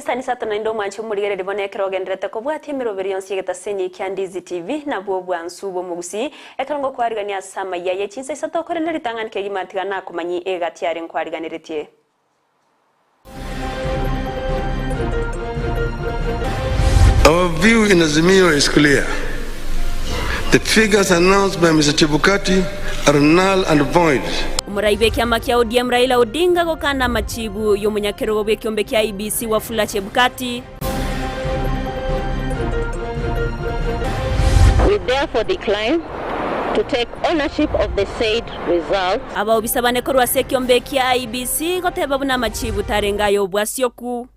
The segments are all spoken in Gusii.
Chisani isato naende omwanche omorigereria bono ekero ogendererete kobwatia emeroberi yonsi y'egetasenyi kia Ndizi TV, nabwo obwansu bw'omogusii, ekero ngokwarigania ase amayia ye chinsa isato korende ritang'ani kegima tiga nakomanyi egati are nkwariganeretie. Our view in Azimio is clear. The figures announced by Mister Chebukati are null and void. Omorai bw'ekiama kia ODM Raila Odinga gokana amachibu y'omonyakerogo bw'ekiombe kia IEBC Wafula Chebukati. We therefore decline to take ownership of the said results. Abaobisa bane korwa ase ekiombe kia IEBC goteba buna amachibu tarenge ay'obwasioku.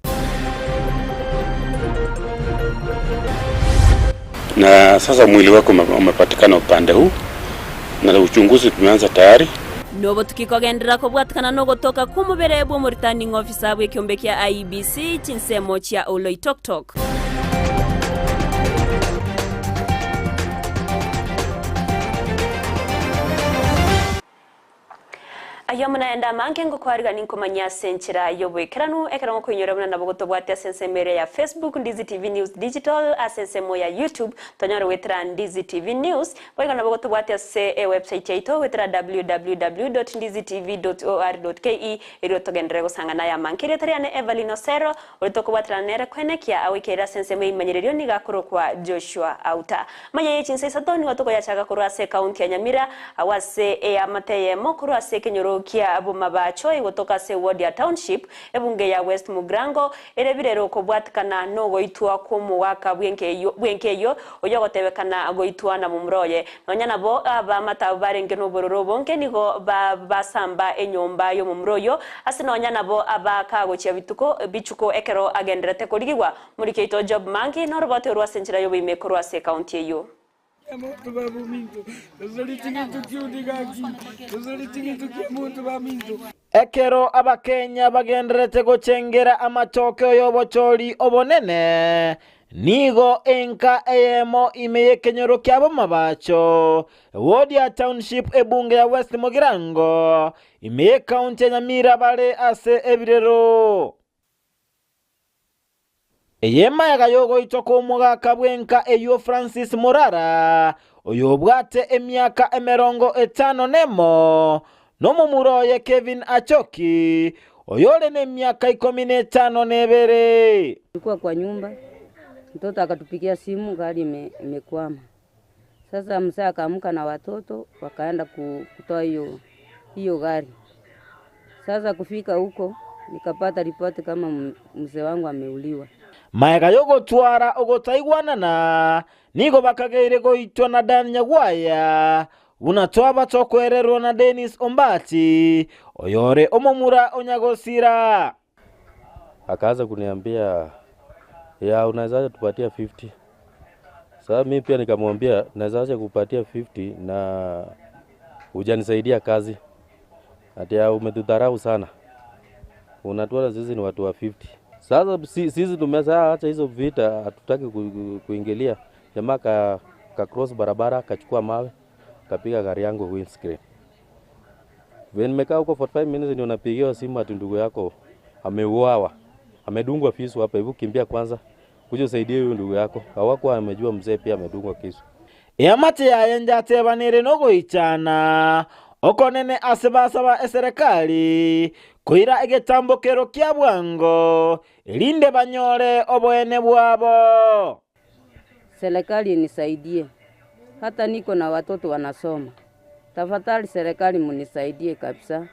Na sasa mwili wake umepatikana upande huu na uchunguzi tumeanza tayari. Nobotuki kogenderera kobwatikana nogotoka kw'omobere bw'omoreturning officer bw'ekiombe kia IEBC chinsemo chia Oloitoktok. Ayio amo naende amange ngokwarigania nkomanyia ase enchera y'oboikeranu, ekero ngokoinyora buna nabo gotobwate ase ensemo eria ya Facebook, Ndizi TV News Digital, ase ensemo ya YouTube, tonyore goetera Ndizi TV News, boigo nabo gotobwate ase ewebsite yaito goetera www.ndizitv.or.ke erio togenderere gosangana aya amange. Erieta riane Evelyn Osero, Oria tokobwaterana nere koenekia agoikeire ase ensemo y'eimanyererio nigo akorokwa Joshua Auta. Manya ye chinsa isato nigo tokoyachaka korwa ase ekaunti ya Nyamira, agwo ase eamate eyemo korwa ase ekenyoro kia Bomabacho egotoka ase eward ya Township, ebunge ya West Mugirango, ere birero okobwatikana nogoitwa kw'omogaka bw'enka eyio oyogotebekana goitwa na momura oye. Nonya nabo abaamate abwo barenge nobororo obonge nigo basamba enyomba y'omomura oyio, ase nonya nabo abaaka gochia bituko bichuko ekero agenderete korigigwa. Moriki oito Job Mangi noroboti orwo ase enchera y'oboime korwa ase ekaunti eyio. Ekero Abakenya bagendererete gochengera amatokeo y'obochori obonene, nigo enka eyemo ime y'ekenyoro kia Bomabacho, ewodi ya Township ebunge ya West Mugirango, ime y'ekaunti ya Nyamira bare ase ebirero. Eye magega y'ogoitwa kw'omogaka bw'enka eyio Francis Murara, oyobwate emiaka emerongo etano nemo, nomomura oye Kevin Achoki, oyore nemiaka ikomi netano nebere. Tulikuwa kwa nyumba, mtoto akatupigia simu gari ime, imekwama. Sasa mzee akaamka na watoto wakaenda kutoa hiyo hiyo gari. Sasa kufika huko nikapata ripoti kama mzee wangu ameuliwa. Magega y'ogotwara ogotaigwanana, nigo bakageire goitwa na Dan Nyagwaya, buna twaba tokwererwa na Dennis Ombati, oyore omomura o Nyagosira. Akaanza kuniambia ya unaweza tupatia 50. Sasa mimi pia nikamwambia naweza acha kupatia 50 na hujanisaidia kazi. Ati ya umetudharau sana. Unatuona sisi ni watu wa 50. Sasa sisi tumesha acha hizo vita, hatutaki kuingilia. Jamaa ka, ka cross barabara kachukua mawe kapiga gari yangu windscreen. Vile nimekaa huko 45 minutes ndio napigiwa simu ati ndugu yako ameuawa. Amedungwa kisu hapa, hebu kimbia kwanza. Kuja usaidie huyu ndugu yako. Hawakuwa amejua mzee pia amedungwa kisu. Eamate yaye njatebanire nogoichana okonene ase basaba eserekari koira egetambokero kia bwango, erinde banyore oboene bwabo. Serikali inisaidie, hata niko na watoto wanasoma. Tafadhali serikali munisaidie kabisa.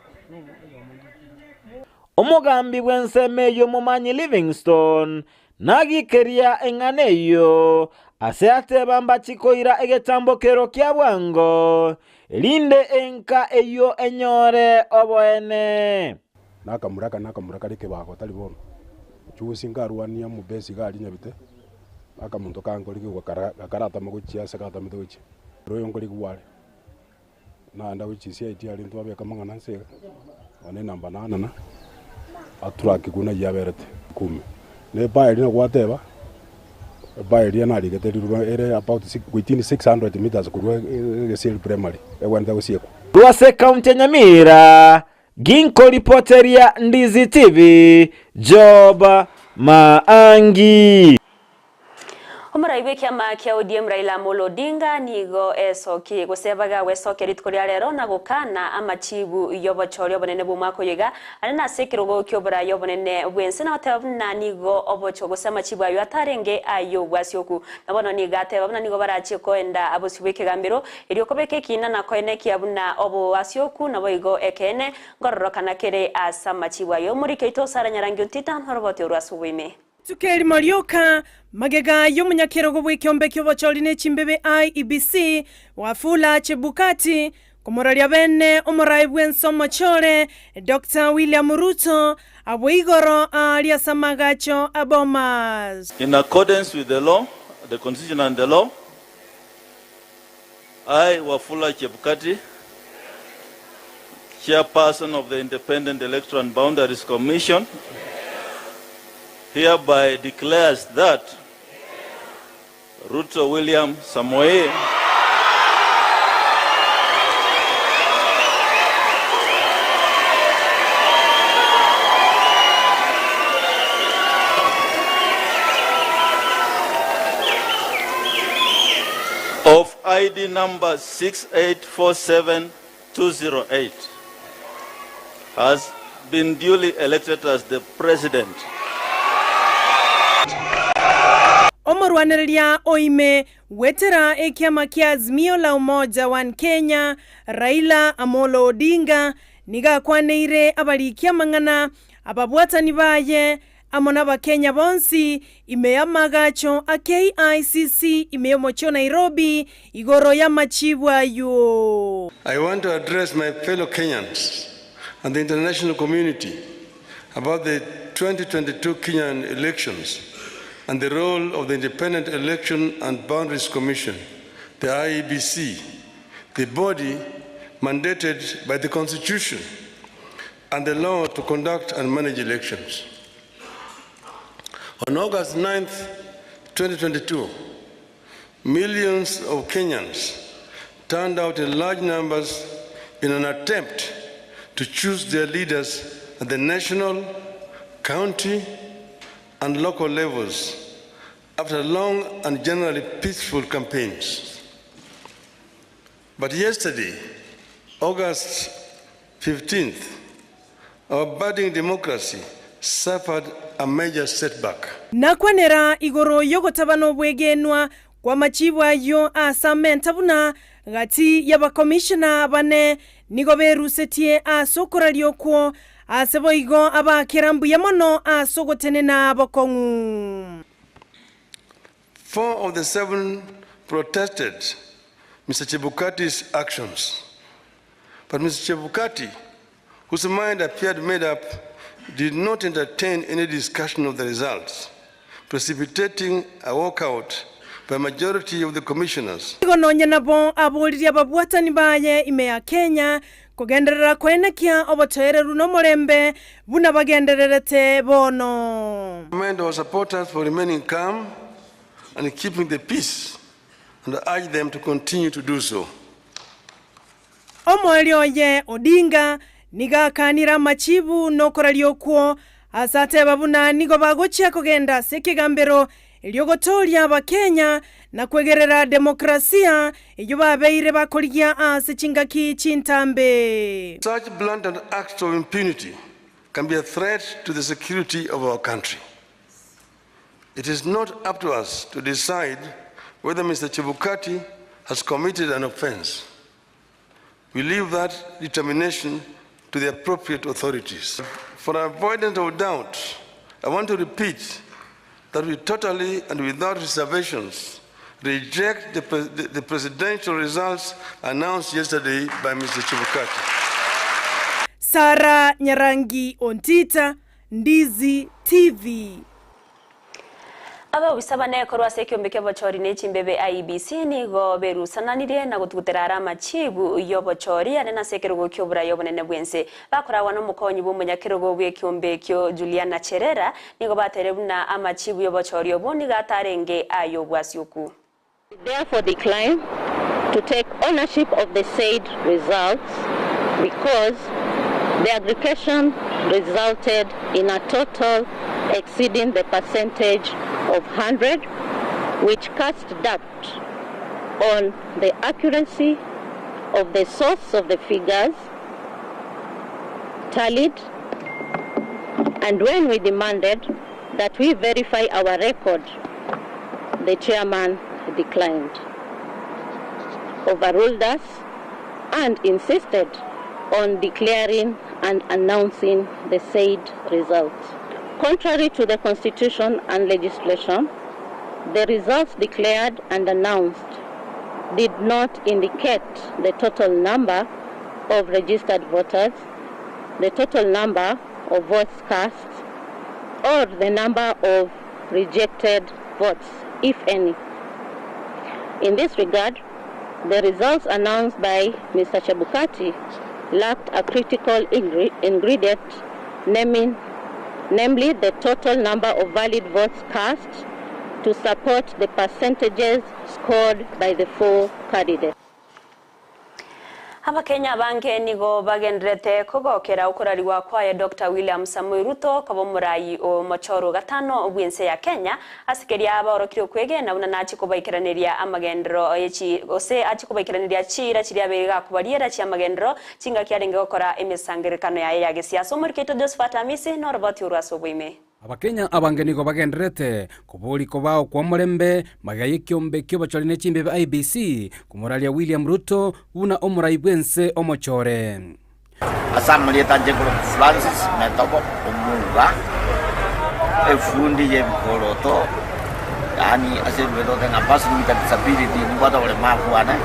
Omogambi bw'ensemo eyio Omomanyi Livingstone nagikeria eng'ana eyio, ase ateba mbachi koira egetambokero kia bwango, erinde enka eyio enyore oboene. Nakamura aka nakamura kare ekebago tari bono. Juzi nkarwania omobesi iga aria nyabite, akamonto kankorigigwa kara gakaratama gochia ase gatamete gochia. Ere oyo nkorigigwa are, naenda gochia CID aria ntwabeka amang'ana nse iga, one enamba naanana, aturaki buna ayio aberete kumi. Na ebaa eria nagwateba, ebaa eria narigete riruba ere about within 600 meters korwa egesieri primary, egwenerete gosiekwa. Korwa ase ekaunti ya Nyamira, Ginkoripoteria Ndizi TV, Job. Maangi. Omorai bw'ekiama kia ODM Raila Amolo Odinga nigo esoki gose baga gwesokia rituko ria rero na gokana amachibu y'obochori obonene bw'omwaka oyo iga are nase ekerogo ki'oborai obonene bw'ense na goteba buna nigo obocho gose amachibu ayio atarenge ay'obwasioku. Na bono nigo ateba buna nigo barachie koenda bosio bw'ekegambero erio kobeka ekiina na koenekia buna oboasioku naboigo ekeene nkororokana kere ase amachibu ayio. Omoriki oito Sarah Nyarangi Ontita noroboti orwo ase oboime. Rituko erimo rioka, magega y'omonyakerogo bw'ekeombe ki'obochori ne chimbebe IEBC, Wafula Chebukati, komoraria bene omorai bw'ense omochore, Doctor William Ruto, abwo igoro aaria ase amagacho a Bomas. In accordance with the law, the constitution and the law, I, Wafula Chebukati, Chairperson of the Independent Electoral and Boundaries Commission, hereby declares that Ruto William Samoei of ID number 6847208 has been duly elected as the President. Omorwanereria oime gwetera ekiama kia Azimio la Umoja One Kenya, Raila Amolo Odinga, nigo akwaneire abariki amang'ana, ababwatani baye, amo n'Abakenya bonsi ime y'amaagacho a KICC ime y'omochie o Nairobi igoro y'amachibu ayio. I want to address my fellow Kenyans and the international community about the 2022 Kenyan elections and the role of the Independent Election and Boundaries Commission, the IEBC, the body mandated by the Constitution and the law to conduct and manage elections. On August 9th, 2022, millions of Kenyans turned out in large numbers in an attempt to choose their leaders at the national, county, and local levels after long and generally peaceful campaigns. But yesterday, August 15th, our budding democracy suffered a major setback. Nakwanera igoro y'ogotaba nobwegenwa kw'amachibo ayio ase amenta buna gati y'abakomishona bane nigo berusetie ase okoraria okwo, ase boigo abaakera mbuya mono ase ogotenena bokong'u. Four of the seven protested Mr. Chebukati's actions. But Mr. Chebukati, whose mind appeared made up, did not entertain any discussion of the results, precipitating a walkout by majority of the commissioners. Igo nonya nabo aboririe ababwatani baye ime ya Kenya kogenderera koenekia obotoereru na omorembe buna bagendererete bono. Commend our supporters for remaining calm and keeping the peace and urge them to continue to do so. Omoerio oye Odinga nigo akanire amachibu nokoraria okwo ase ateba buna nigo bagochia kogenda ase ekegambero erio gotooria Abakenya na kwegerera demokrasia eyio babeire bakorigia ase chingaki chintambe. Such blatant acts of impunity can be a threat to the security of our country. It is not up to us to decide whether Mr. Chebukati has committed an offense. We leave that determination to the appropriate authorities. For avoidance of doubt, I want to repeat that we totally and without reservations reject the, the, the presidential results announced yesterday by Mr. Chebukati. Sarah Nyarangi Ontita, Ndizi TV. Ababisa bane korwa ase ekiombe ki'obochori ne chimbebe IEBC nigo berusananirie na gotugutera are amachibu y'obochori ane nase ekerogo ki'oborai obonene bw'ense. Bakoragwa n'omokonyi bw'omonyakerogo bw'ekiombe ekio Juliana Cherera nigo batere buna amachibu y'obochori obo nigo atarenge ay'obwasioku. Therefore decline to take ownership of the said results because the aggregation resulted in a total exceeding the percentage of 100, which cast doubt on the accuracy of the source of the figures tallied, and when we demanded that we verify our record, the chairman declined, overruled us, and insisted on declaring and announcing the said results. Contrary to the Constitution and legislation, the results declared and announced did not indicate the total number of registered voters, the total number of votes cast, or the number of rejected votes, if any. In this regard, the results announced by Mr. Chebukati lacked a critical ingredient, namely the total number of valid votes cast to support the percentages scored by the 4 candidates. Abakenya abange nigo bagenderete kogokera okorariwa kwaye Dr. William Samoei Ruto koba omorai omochoro gatano bw'ense ya Kenya asikeria abaorokire okwegena buna nachi kobaikeraneria amagendero echi gose achi kobaikeraneria chira chiria abere gakobariera chia amagendero chingaki arenge gokora emisangerekano yaye ya gesiasa. Omorikeito Josephat Amisi noroboti orwa ase oboime. Abakenya abange nigo bagendererete kobori kobao kw'omorembe magega y'ekiombe ki'obochori ne chimbebe IEBC komoraria William Ruto buna omorai bw'ense omochore. Ase amarieta anche korokwa Francis Metobo Omuga, efundi y'ebikoroto, yaani ase ebibe togote ng'a person with a disability, nimbwate oboremabu bwane.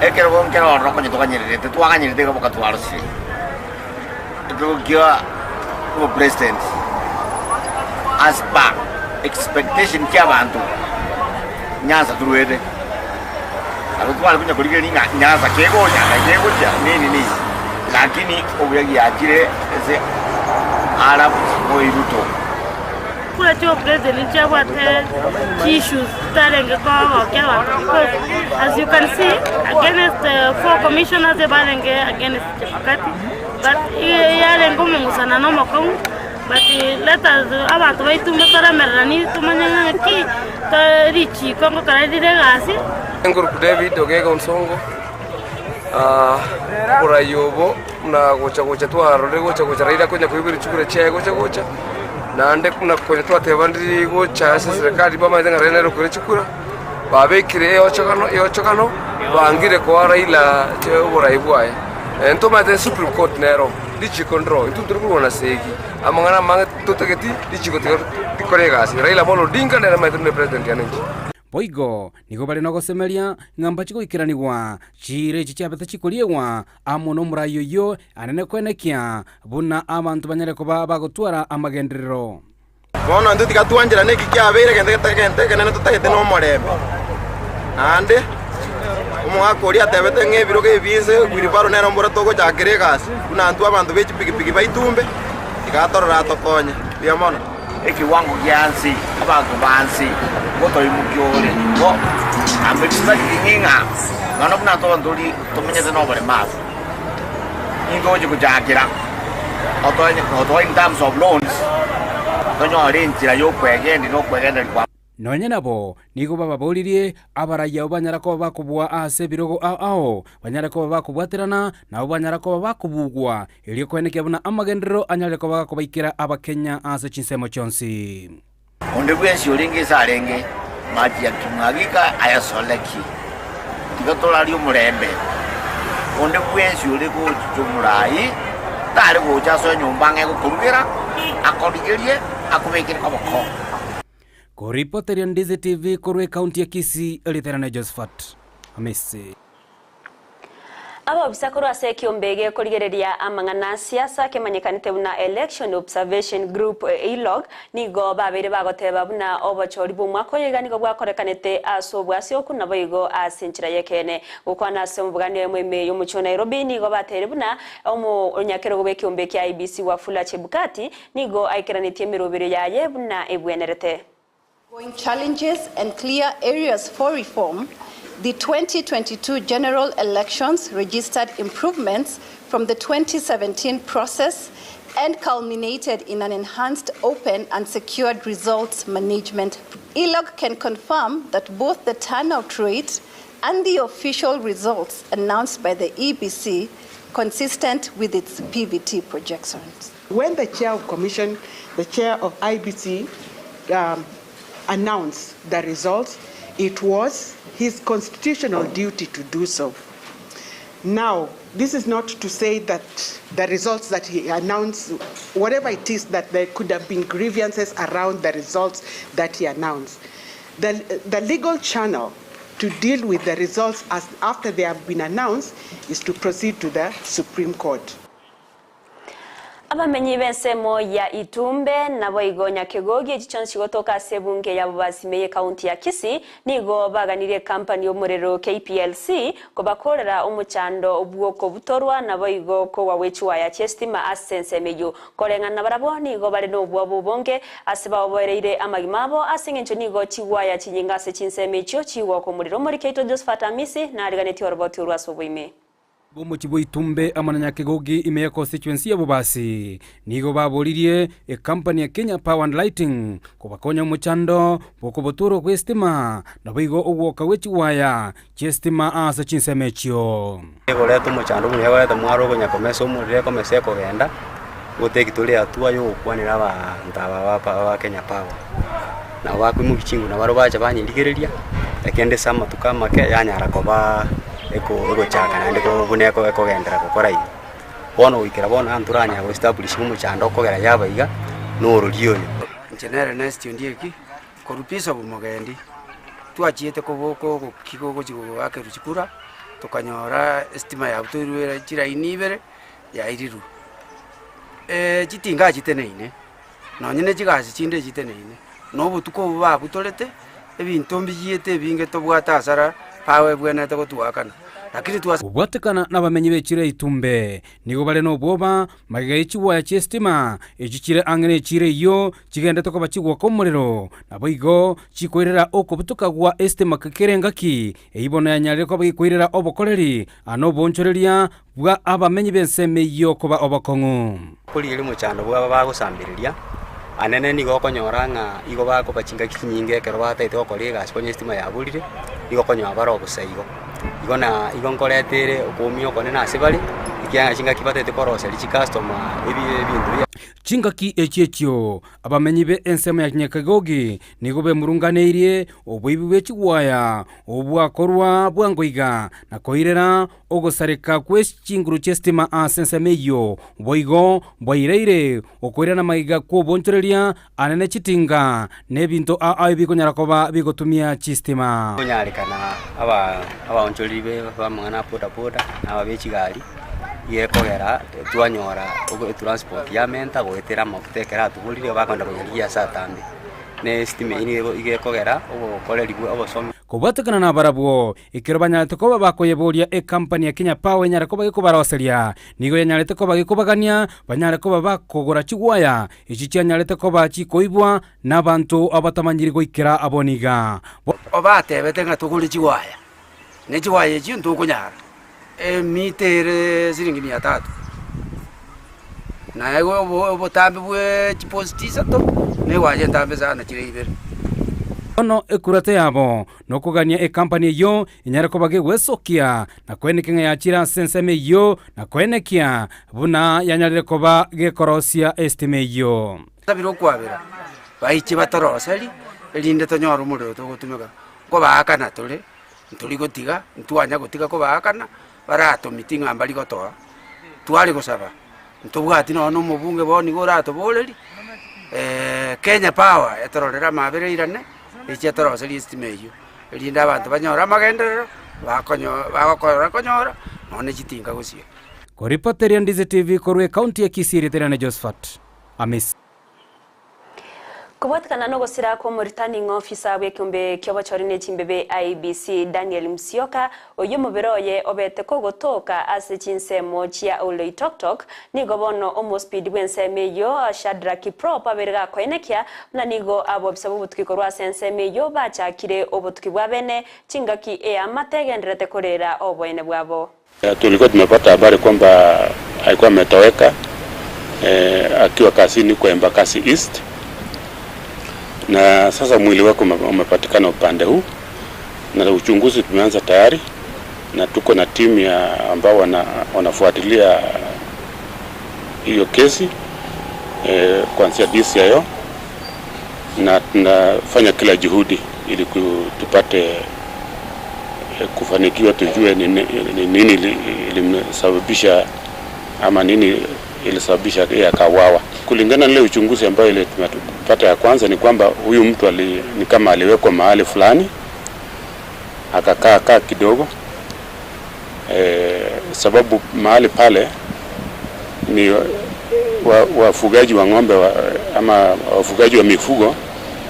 Ekerogo nkere ororo konya toganyererete, twaganyerete iga boka twarosire. Ekerogo kia obopresident as per expectation chia abanto, Nyanza toruete. Nabo tware konya korigereria ng'a Nyanza kegocha na kegocha nini nini, lakini obuya giachire ase Arap Moi Ruto. Kura chia opresident chiabwate chi-issues chitarenge kogokia abanto because as you can see against the four commissioners ebarenge against Chebukati but yarenge omong'usana na omokong'u but let us abanto baito mbotoremereranie tomanye ng'a ki richiko ngokora rire egasi. Enkuruku David Ogega Onsongo, oborai obo buna gocha gocha twarorire gocha gocha Raila konya koigwa richukura chiaye gocha gocha, naende buna konya twatebanire gocha ase eserekari bamaete ng'a Raila nere okore chikura, babekire eochogano eochogano bangire koa Raila oborai bwaye. Ntomanyete supreme court nero richiko ndiro intwe ntori korwana segi amang'ana amange totageti richiko tiga rikore egasi. Raila Amolo Odinga nere omanyete buna epresident yane inche. Boigo nigo bare nogosemeria ng'a mbache goikeranigwa chiira echi chiabete chikoriegwa amo nomorai oyio anene koenekia buna abanto banyare koba bagotwara amagenderero. Bono intwe tiga twancherane eki kiabeire egento egento ekenene totagete nomorembe. Naende omogaka oria atebete ng'a ebirogo ebi inse wheelbarrow nere mboro togochakera egasi, buna intwe abanto be chipigipigi baitumbe, tiga atorore atokonye. Mbuya mono. Ekewango gia nse, abanto ba nse, ngotoimokia ore nigo I'm expecting ng'a nonya buna toba ntori tomenyete noboremaru, nintoche gochakera otoe in terms of loans, tonyore enchera yokoegendia na okoegendereria kwa. Nonya nabo nigo bababoririe abarai abwo banyara koba bakobua ase ebirogo ao ao, banyare koba bakobwaterana, na abwo banyara koba bakobugwa, erio koenekia buna amagenderero anyare koba gakobaikera Abakenya ase chinsemo chionsi. Onde bwensi orenge ase arenge, machi ya kimwagika ayasoleki, tiga torarie omorembe. Onde bwensi ore gochicha omorai, tare gocha ase enyomba ang'e gokorugera, akorigerie, akobekere koboko. Koripoteria Ndizi TV korwa ekaunti ya Kisii, Riterane Josephat Amisi. Abaofisa korwa ase ekiombe gekorigereria amang'ana a siasa kemanyekanete buna Election Observation Group, ELOG, nigo babeire bagoteba buna obochori bw'omwaka oyo iga nigo bwakorekanete ase obwasioku naboigo ase enchera y'ekeene. Gokwana ase omobogani oyomo ime y'omochie o Nairobi nigo bateire buna omonyakerogo bw'ekiombe kia IEBC Wafula Chebukati nigo aikeranetie emeroberio yaye buna ebwenerete. Ongoing challenges and clear areas for reform, the 2022 general elections registered improvements from the 2017 process, and culminated in an enhanced open and secured results management. ELOG can confirm that both the turnout rate and the official results announced by the EBC consistent with its PVT projections. When the chair of commission, the chair of IBC um, announced the results, it was his constitutional duty to do so. Now, this is not to say that the results that he announced, whatever it is, that there could have been grievances around the results that he announced. The, the legal channel to deal with the results as after they have been announced is to proceed to the Supreme Court. Abamenyi b'ensemo ya Itumbe naboigo Nyakegogi echi chionsi gotoka ase ebunge ya Bobasi ime y'ekaunti ya Kisii nigo baganirie ekampani y'omorero KPLC kobakorera omochando bw'okobutorwa naboigo kogwa gwe chiwaya chi'esitima ase ensemo eyio. Koreng'ana nabarabwo nigo bare nobwoba obonge ase baoboereire amagima abo ase engencho nigo chigwaya chinyinga ase chinsemo echio chigoka omorero. Omoriki oito Josephat Amisi nariganetie oroboti orwo ase oboime. B'omochie bw'Itumbe amo na Nyakegogi ime ya constituency ya Bobasi nigo baboririe ekampani ya Kenya Power and Lighting kobakonya omochando bw'okobotorwa gw'esitima naboigo ogwoka gwe chigwaya chi'esitima ase chinsemo echio. Egoreta omochando buna egoreta mwaro okonya komesa omorero ekomesa ekogenda, goteki tore hatua ya ogokwanera abanto aba ba Kenya Power. Nabo bakoimokia chinguru nabo bacha banyerigereria, ekende ase amatuko amake yanyara koba egochaka naende buna ekogenderera gokora iga. Bono goikera bono iga ntoranyara go establish omochando okogera yaba iga, norori oyo. Inche nere Nest Ondieki, korwa Bishop Mogendi, twachiete koboka ogoki gogochia goakerwa chikura, tokanyora estima yabutoirwe chiraini ibere, yairirwe. Chitinga chiteneine. Nonye ne chigasi chinde echiteneine, na obotuko obo babutorete, ebinto mbiyiete ebinge tobwate asara pawe ebwenerete gotuakana. Lakini twase. Kobwatekana nabamenyi b'echiro ya Itumbe, nigo bare nobwoba magega ye chigwaya chi'esitima echio chire ang'e nechiiro eyio chigendete koba chigwoka omorero, naboigo chikoirera okobutoka gwa esitima kera engaki eyio bono yanyarire koba gekoirera obokoreri na oboonchoreria bwa abamenyi b'ensemo eyio koba obokong'u. Korigereria omochando bwabo bagosambereria, anene nigo okonyora ng'a igo bakoba chingaki chinyinge ekero batagete gokora egasi konya estima yaborire, nigo okonyora bare obosa igo. Igo na igo nkoreta ere okoumia okonene ase bare, ekiagera chingaki batagete koroseria chicustomer ebi ebinto bia. Chingaki echio echio abamenyi be ensemo ya Nyakagogi nigo bemurunganeirie oboibi bwe chigwaya obwakorwa bwango iga na koirera Ogosareka gwe chinguru chi'esitima ase ensemo eyio boigo bwaireire okoirana magega kw'obonchoreria anene chitinga na ebinto ao ebikonyara koba bigotumia chistima. Konyarekana abaonchoreri b'amang'ana a boda boda na aba be chigari, iga ekogera twanyora etransport yamenta goetera amafuta ekero atuborire bakogenda koyarigia ase atambe. Na esitima eyio nigo iga ekogera obokoreri bwa obosomi. Kobwatekana nabarabwo, Ekero banyarete koba bakoyeboria ekampani ya Kenya Power enyare koba gekobaroseria, nigo yanyarete koba gekobagania banyare koba bakogora chigwaya echi chianyarete koba chikoibwa nabanto abatamanyiri goikera abwo niga. Obatebete ng'a togore chigwaya, ne chigwaya echio ntokonyara, emita ere siringi mia tatu, naye obotambe bwe chiposti isato, na egwaya entambe sana chire ibere. Bono ekurata yabo Nokogania ekampani eyio enyare koba gegwesokia na koenekia ng'a yachire ase ensemo eyio na koenekia buna yanyarire koba gekorosia esitima eyio. Sabire okwabera, baiche batoroseri, erinde tonyore omorero togotumeka. Nkobaakana tore, ntori gotiga, ntwanya gotiga kobaakana, baratomiti ng'a mbari gotoa, tware gosaba, ntobwati nonya na omobunge bono nigo oratoborerie, Kenya Power etororere amabera eirane. Echi toroserie estima eyio, erinde abanto banyore amagenderero, bakonyo bagokora konyora nonya ne chitinga gosieka. Koripoteria Ndizi TV korwa ekaunti ya Kisii rieta riane Josphat Amisi. Kobwatekana nogosira kw'omoreturning officer bw'ekeombe ki'obochori ne chimbebe IEBC Daniel Musyoka, oyio omobere oye obete kogotoka ase chinsemo chia Oloitoktok, Nigo bono omospeed bw'ensemo eyio Shadrack Kiprop abeire gakoenekia buna nigo abobisa b'obotuki korwa ase ensemo eyio bachakire obotuki bwa bene chingaki eamate egendererete korera oboene bwabo. Tulikuwa tumepata habari kwamba alikuwa ametoweka. akiwa kazini kwa Embakasi East, na sasa mwili wake umepatikana upande huu, na uchunguzi tumeanza tayari, na tuko na timu ya ambao wanafuatilia hiyo kesi kuanzia DCIO, na tunafanya kila juhudi ili tupate kufanikiwa, tujue ni nini ilimsababisha ama nini ilisababisha yeye akauawa. Kulingana na ile uchunguzi ambayo ile tumepata ya kwanza ni kwamba huyu mtu ni kama aliwekwa mahali fulani akakaa kaa kidogo, sababu mahali pale ni wafugaji wa ng'ombe ama wafugaji wa mifugo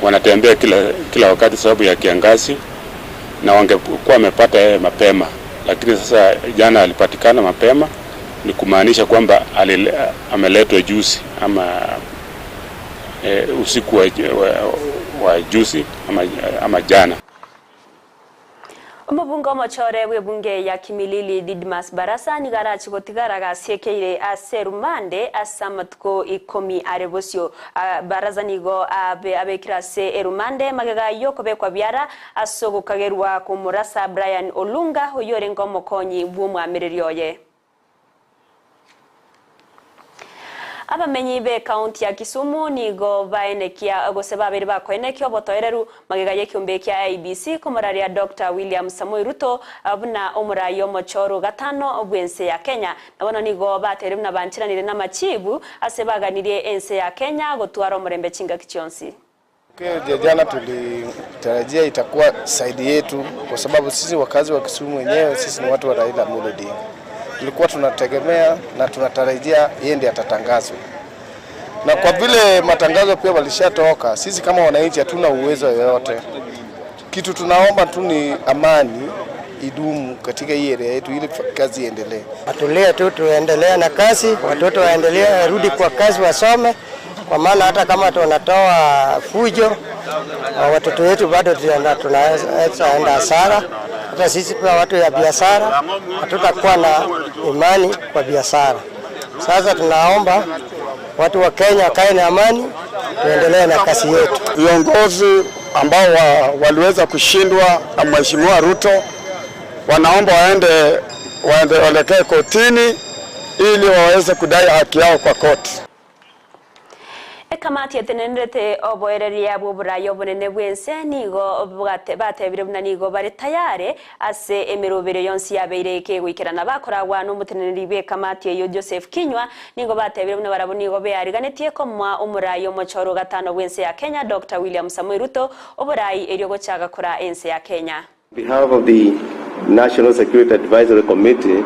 wanatembea kila wakati sababu ya kiangazi, na wangekuwa wamepata yeye mapema, lakini sasa jana alipatikana mapema, ni kumaanisha kwamba ameletwa juzi ama usiku wa juzi ama jana. Omobunge omochore bw'ebunge ya Kimilili Didmus Barasa nigo arachi gotigara gasiekeire ase erumande ase amatuko 10 are bosio. Barasa nigo abekire ase erumande magega yokobekwa biara ase ogokagerwa komorasa Brian Olunga oyo orenge omokonyi bw'omwamereri oye. Abamenyi be kaunti ya Kisumu nigo baenekia gose babere bakoenekia obotoereru magega y'ekiombe kia IEBC komoraria Dr. William Samoei Ruto buna omorai omochoro gatano bwense ya Kenya. Nabono nigo batere buna banchiranire n'amachibu ase baganirie ense ya Kenya gotwara omorembe chingaki chionsi. Jana tulitarajia itakuwa saidi yetu kwa sababu sisi wakazi wa Kisumu wenyewe sisi ni watu wa Raila Amolo Odinga. Tulikuwa tunategemea na tunatarajia yeye ndiye atatangazwa, na kwa vile matangazo pia walishatoka, sisi kama wananchi hatuna uwezo yoyote. Kitu tunaomba tu ni amani idumu katika hii area yetu ili kazi iendelee. Watulie tu, tuendelee na kazi, watoto waendelee rudi kwa kazi wasome, kwa maana hata kama tunatoa fujo watoto wetu bado tunaweza enda hasara. Hata sisi pia watu ya biashara hatutakuwa na imani kwa biashara. Sasa tunaomba watu wa Kenya wakae na amani, tuendelee na kazi yetu. Viongozi ambao waliweza kushindwa na Mheshimiwa Ruto wanaomba waende waelekee kotini ili waweze kudai haki yao kwa koti. Ekamati etenerete oboereria bw'oborayi obonene bwense nigo batebire buna nigo bare tayari ase emerobere yonsi yabeire ekegoikerana bakoragwa n'omoteneneri bw'ekamati eyo Joseph Kinyua nigo batebire buna barabwo nigo beariganetie komoa omorayi omochoro gatano bwense ya Kenya Dr. William Samoei Ruto oborayi erio gochaga kora ense ya Kenya. On behalf of the National Security Advisory Committee,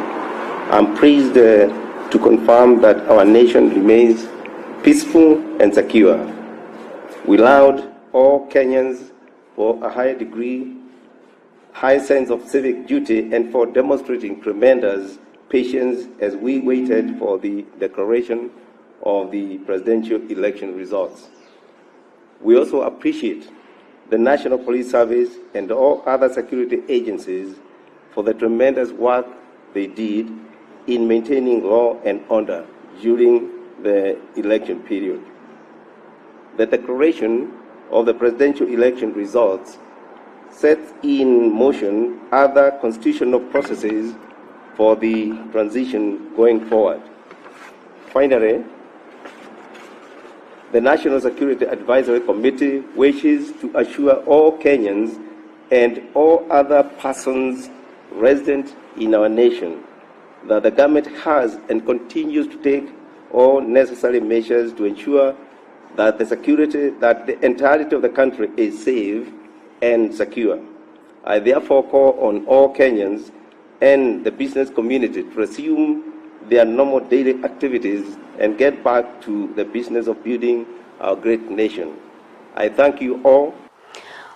I'm pleased to confirm that our nation remains peaceful and secure. We laud all Kenyans for a high degree, high sense of civic duty and for demonstrating tremendous patience as we waited for the declaration of the presidential election results. We also appreciate the National Police Service and all other security agencies for the tremendous work they did in maintaining law and order during the election period. The declaration of the presidential election results sets in motion other constitutional processes for the transition going forward. Finally, the National Security Advisory Committee wishes to assure all Kenyans and all other persons resident in our nation that the government has and continues to take all necessary measures to ensure that the security, that the entirety of the country is safe and secure. I therefore call on all Kenyans and the business community to resume their normal daily activities and get back to the business of building our great nation. I thank you all.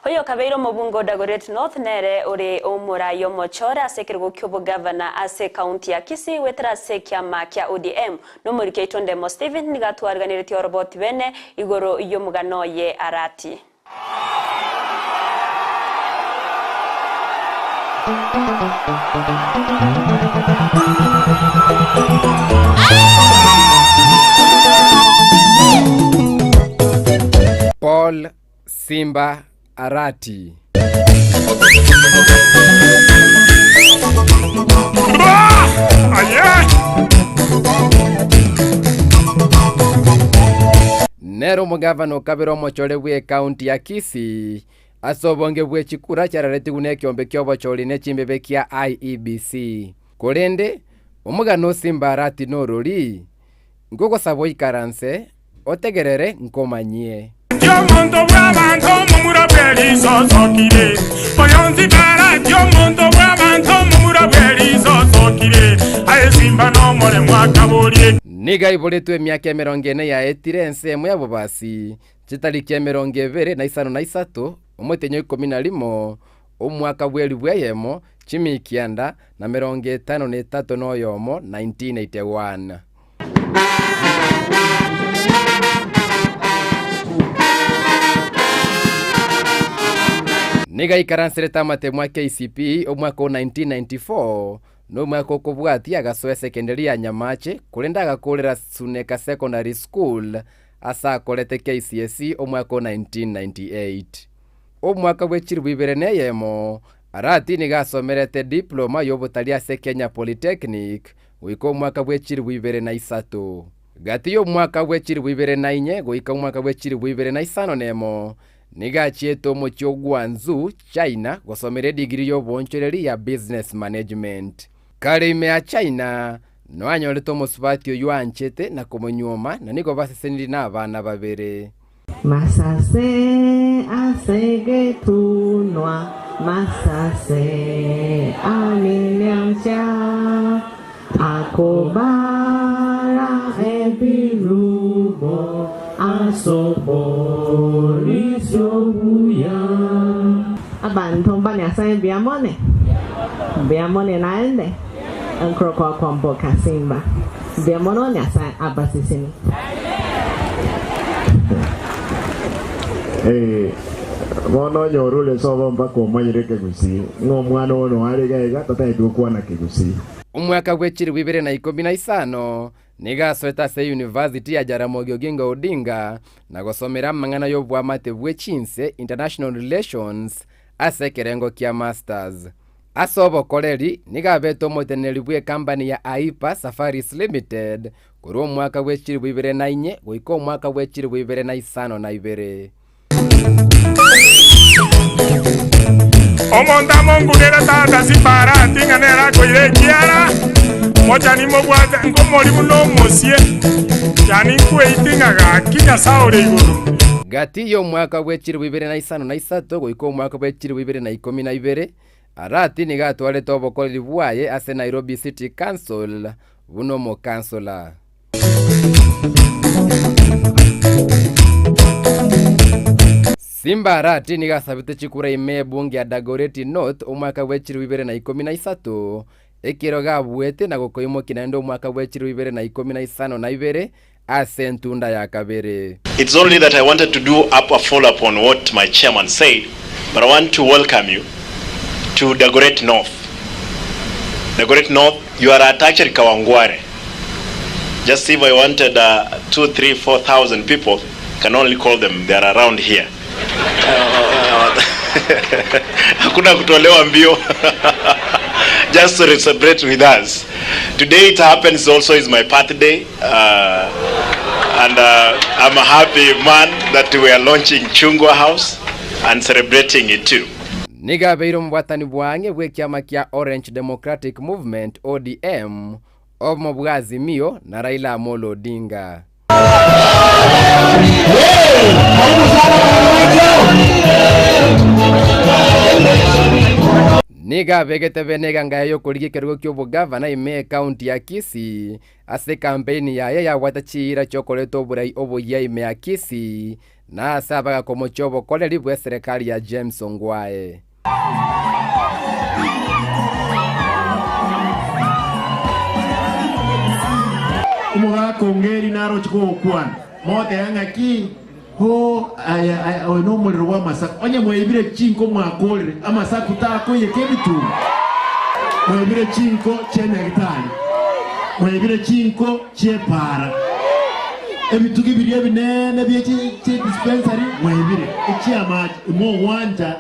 Oyo kabeire omobunge Dagoretti North nere ore omorai omochore ase ekerogo kia obogavana ase kaunti ya Kisii wetera ase kiama kia ODM nomorike oito Ndemo Stephen nigo atwariganiretie oroboti bene igoro y'omogano oye arati. Simba Arati. Nere omogavana okabere omochore bw'ekaunti ya Kisii ase obonge bwe chikura chiararetigwe nekiombe ki'obochori ne chimbebe kia IEBC. Korende, omogano o Simba Arati norori, Nkogosaba oikaranse, otegerere nkomanyie. Omonto bw'abanto omomura bw'erisosokire, oyonsi barati omonto bw'abanto omomura bw'erisosokire, aye simba nomoremo akaborie. Nigo aiboretwe emiaka emerongo ene yaetire ensemo ya bobasi, chitariki emerongo ebere na isano na isato, omotienyi o ikomi na rimo, omwaka bw'elifu eyemo, chimia kianda, na merongo etano na etato na oyomo, 1981. Nigo aikaranserete amatemo a KCPE omwaka o 1994 na omwaka okobwatia agasoa esekenderi ya Nyamache korende agakoorera Suneka Secondary School ase akorete KCSE omwaka o 1998. Omwaka bwe chilifu ibere na eyemo, Arati nigo asomerete diploma y'obotari ase Kenya Polytechnic goika omwaka bwe chilifu ibere na isato. Gati y'omwaka bwe chilifu ibere na inye goika omwaka bwe chilifu ibere na isano nemo, nigo achiete omochie o Guangzhou, China, gosomera edigiri y'oboonchoreri ya Business Management. Kare ime ya China, noanyorete omosubati oyio anchete na komonyuoma na nigo basesenirie nabana babere. Masase ase getunwa, masase amimyancha, akobara ebirubo as'oborisio obuya. Abanto ba Nyasae mbuya mone? Mbuya mone naende? Nkorokwa kwamboka Simba. Mbuya mono Nyasae abasesenie. Eh, bono onye orure sobo mpaka omanyire ekegusii, ng'a omwana oo noare iga iga tatageti gokwana kegusii. Omwaka bwe chilifu ibere na ikomi na isano nigo asoete ase Eyunivasiti ya Jaramogi Oginga Odinga na gosomera amang'ana y'oboamate bwe chinse, International Relations, ase ekerengo kia Masters. Ase obokoreri, nigo abete omoteneneri bw'ekambani ya Aipa Safaris Limited korwa omwaka bwe chilifu ibere na inye goika omwaka bwe chilifu ibere na isano na ibere. Omonto amongugere tata Simbarati ng'a nere akoira ekiara, mochani mobwate nkomori buna omosie, yaani nkweiti ng'a gaki Nyasae ore igoro. Gati y'omwaka bwe chilifu ibere na isano na isato goika omwaka bwe chilifu ibere na ikomi na ibere, Arati nigo atwarete obokoreri bwaye ase Nairobi City Council buna omokansola. Simba Arati nigo asabete chikura ime ebunge ya Dagoretti North omwaka bwe chilifu ibere na ikomi na isato, ekero gabuete na gokoimokia naende omwaka bwe chilifu ibere na ikomi na isano na ibere ase entunda ya kabere. It's only that I wanted to do up a follow up on what my chairman said, but I want to welcome you to Dagoretti North. Dagoretti North, you are at actually Kawangware. Just if I wanted uh, two, three, 4,000 people, can only call them, they are around here. Hakuna kutolewa mbio. Just to celebrate with us. Today it happens also is my birthday. Uh, and uh, I'm a happy man that we are launching Chungwa House and celebrating it too. Nigo abeire omobwatani bwang'e bw'ekiama kia Orange Democratic Movement, ODM, obomo bwa Azimio na Raila Amolo Odinga. Nigo abegete bene eganga yaye y'okorigia ekerogo ki'obogavana ime y'Ekaunti ya Kisii ase ekampeini yaye yabwate chiira chi'okoreta oborai oboyia ime ya Kisii na ase abagakomochia obokoreri bw'eserekari ya James Ongwae. Omogaka ongeri naroche kogokwana, mogoteba ng'aki, Hoo, aya, aya, oyo nomorero bw'amasaku. Onye mwaibire chinko mwakoorire, amasaku takoiyeka ebituma? Mwaibire chinko chia Nyagitari, mwaibire chinko chi'epaara. Ebitugi biria ebinene bie chidispensary mwaibire, echiamache imogwancha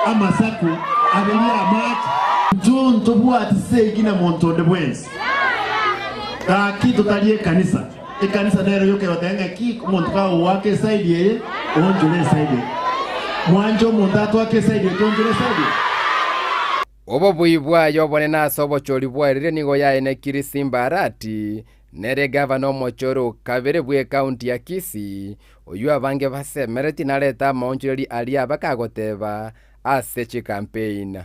amasaku aberie amache. Intwe ntobwati segi na monto onde bwensi, gaki totari ekanisa. Ekanisa nero yoka egoteba ng'aki omonto kagogoaka esaidi eye, oonchore esaidi eye. Mwanche omonto atoake esaidi eye, toonchore esaidi eye. Obobui bwaye obonene ase obochori bwaerire nigo yaenekiri Simba Arati, nere gavana omochori o kabere bw'ekaunti ya Kisii, oyio abange basemeretie narete amaonchoreri aria bakagoteba ase chikampein.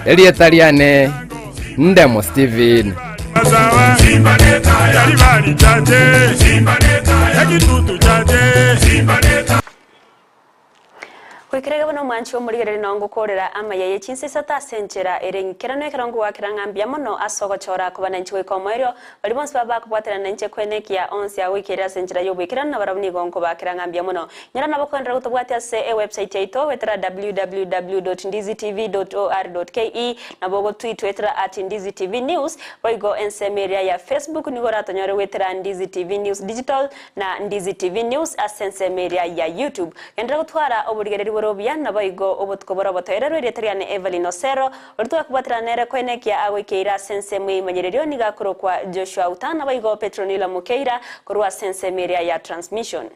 Erieta riane Ndemo Steven. Goikera iga bono omwanchi omorigereria nao ngokoorera amaya ye chinsa isato ase enchera ere engikeranu ekero ngowakera ng'a mbuya mono ase ogochora koba nainche goika omoerio. Baria bonsi babe bakobwaterana nainche kwenekia onsi agoikerera ase enchera y'oboikeranu nabarabwo nigo nkobakera ng'a mbuya mono. Nyora nabo koenderera gotobwatia ase ewebsite yaito goetera www dot ndizitv dot or dot ke nabo ogotwitwetera at ndizitv news boigo ensemo eria ya Facebook nigo oratonyore goetera Ndizi TV News Digital na Ndizi TV News ase ensemo eria ya YouTube. Genderera gotwara oborigereria bore obuya, naboigo obotuko bore obotoereru erieta riane Evelyn Osero, oria twakobwaterana nere koenekia agoikeire ase ensemo y'eimanyererio nigo akorokwa Joshua Auta naboigo Petronila Mukeira korwa ase ensemo eria ya Transmission.